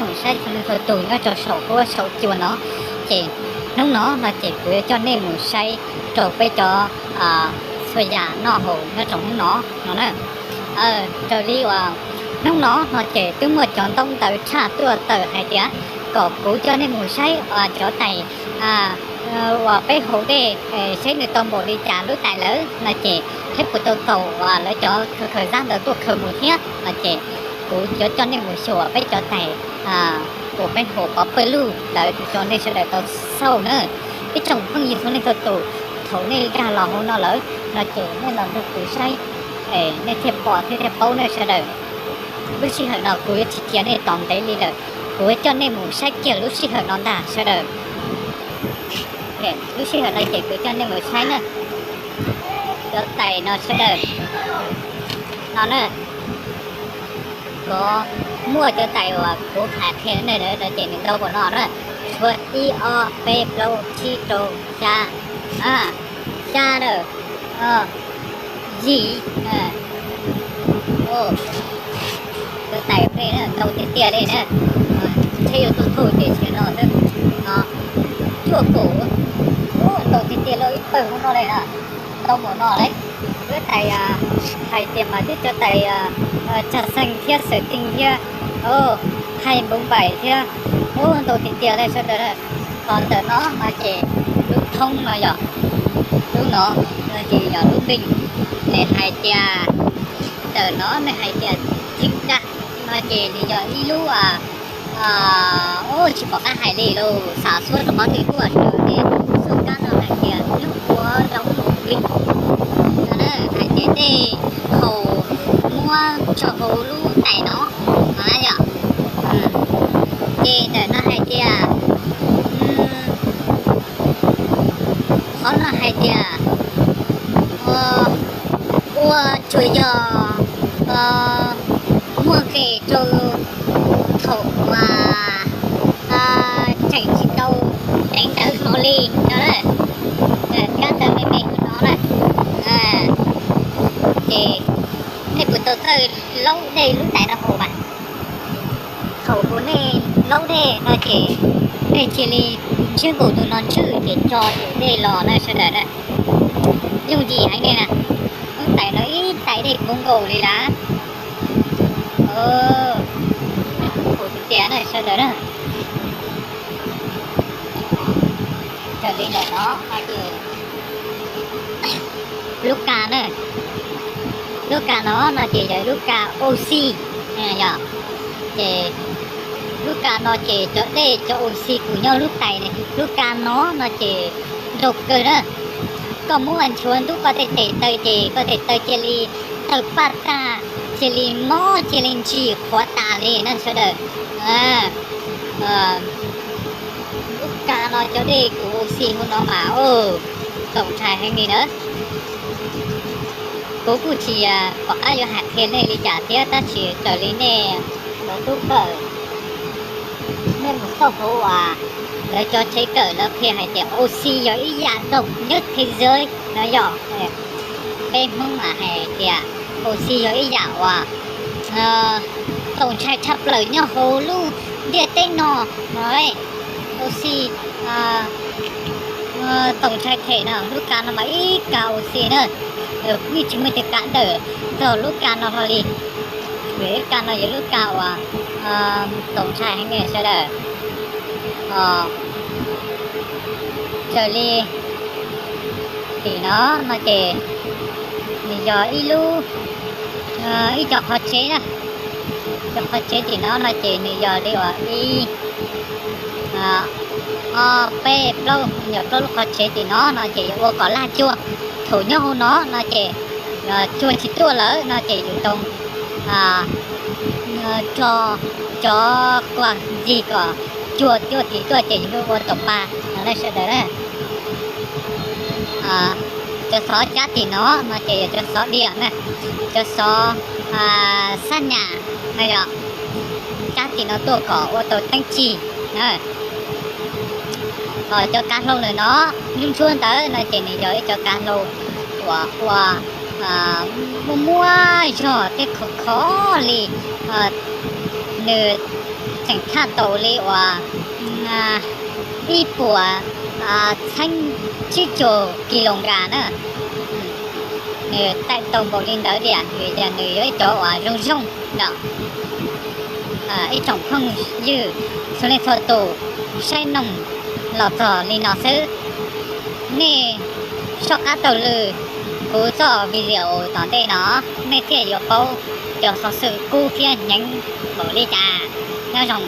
mus saib txhua leej txhua tus nyob rau saum huab saum cua no. Ces hnub no no ces kuv yuav coj nej mus saib rau peb cov txhua yam noj haus nyob rau hnub no no na. Raws li uas hnub no no ces twb muaj cov ntaub ntawv tshaj tuaj tawm hais tias kom kuv coj nej mus saib cov tais uas peb haus dej saib nws tau npaum li cas lub tais lawm no ces thiab puas tau tau uas lawv cov khaws zab ntawd tuaj khaws mus thiab no ces kuv yuav coj nej mus xyuas peb cov tais uas peb haus pov pawg lug ntawd rau nej sawv daws tau xauj na. Ib tsoom phooj ywg txhua leej txhua tus, thaum nej nkag los hauv no lawm no ces nej los nrog kuv saib, nej thiaj pom thiab thiaj paub nej sawv daws. Lub sij hawm no kuv yuav tsis cia nej tos ntev li lawm, kuv yuav coj nej mus saib kiag lub sij hawm no ntag sawv daws. Lub sij hawm no ces kuv coj nej mus saib na, cov tais no sawv daws, no na, kuv muaj cov tais uas kuv hais qhia nej no ces nws ntau npaum no na, tshuav ib ob peb plaub tsib rau xya, xya lawm, yim, cov tais ntau tiag tiag li na, thiab yuav tuaj thauj ces tsis no xwb, cuaj kaum, ntau tiag tiag li ib pawg hauv no li na, ntau npaum no lawm. Lub tais hais tias mas twb cov tais Tsag Xeeg thiab Xawm Tieg thiab, Hais Npoo Npaim thiab, ntau tiag tiag li sawv daws. Qhov ntawm no no ces lub thoob no yog, lub no no ces yog lub npeej, nws hais tias, ntawm no nws hais tias Ceeb Dag no ces nws yog ib lub, tsis pom qab hais li lawm, xav xub rau qhov twg tuaj sawv daws, xub kab no hais tias Nyuj Puav Zoov Mus Vij no, hais tias dej haus muab tso hauv lub tais no no na yom. Ces ntawm no hais tias, qhov no hais tias ua tsuas yog muaj nqis rau thaum uas tseem tsis tau teev ntawv hlo li no, kab ntawv me me no na. Ces nej puas tau txawj laub dej lub tais no haus mas? Thaum uas nej laub dej no ces nej cia li ntswb nkaus tus no ntswj ces tso tus dej los na sawv daws na. Yooj yim heev li na, lub tais no ib tais dej puv nkaus li lawm. Ua tiag tiag na sawv daws na. Raws li ntawm no ces lub ka na, lub ka no no ces yog lub ka ua si, yog, ces lub ka no ces cov dej cov ua si kuj nyob lub tais, lub ka no no ces nrau kawg na. Koj muab nchuav ntub koj tej tes taw ces koj tes taw cia li tawg paj tag, cia li mob cia li ntsim qhuav tas li na sawv daws. Lub ka no cov dej kuj ua si hauv no mas txaus ntshai heev li na. Kuv kuj tsis pom qab yuav hais qhia nej li cas thiab tab sis raws li nej cov tub kawm, nej mus xauj hauv uas lawv cov tsev kawm lawv qhia hais tias ua si yog ib yam doog nyob thib zeb no yog. Peb Hmoob mas hais tias ua si yog ib yam uas txaus ntshai tshaj plaws nyob hauv lub ntiaj teb no no. Ua si txaus ntshai them no, lub ka no mas ib ka ua si na. Yeej tsis muaj ib tug ka dawm txog lub ka no hlo li. Vim lub ka no yog lub ka uas txaus ntshai heev li sawv daws. Raws li tim no no ces nws yog ib lub, ib co qhov tsev na. Cov qhov tsev tim no no ces nws yog li uas ib, ob, peb, plaub, yog plaub lub qhov tsev tim no no ces yuav ua kom laj cuag. Thaum nyob hauv no no ces cuag tsis tuaj lawm no ces yus tau tso cov kua ntxig kom cuag cuag tim tuaj ces yus ua tau pa no na sawv daws na. Cov xov cab tim no no ces yog cov xov diam na, cov xov sab nyas na yom, cab tim no tuaj kom ua tau teeb ci na. Ho cov kav hlau ntawm no, lub ntshuab ntawd no ces nws yog ib cov kav hlau uas ua muaj muaj zog thiab khov kho li. Nws Nws thaj tau li uas ib puas txheeb tsib caug kilogram na. Nws taij tau npaum li ntawd tias vim tias nws yog ib cov uas zoo zoo no. Ib tsoom phooj ywg txhua leej txhua tus saib noog los txog li no xwb. Nej soj qab taug lw kuv txoj video tom ntej no, nej thiaj yuav paub cov xov xwm kub thiab hneev npaum li cas. Nyob zoo.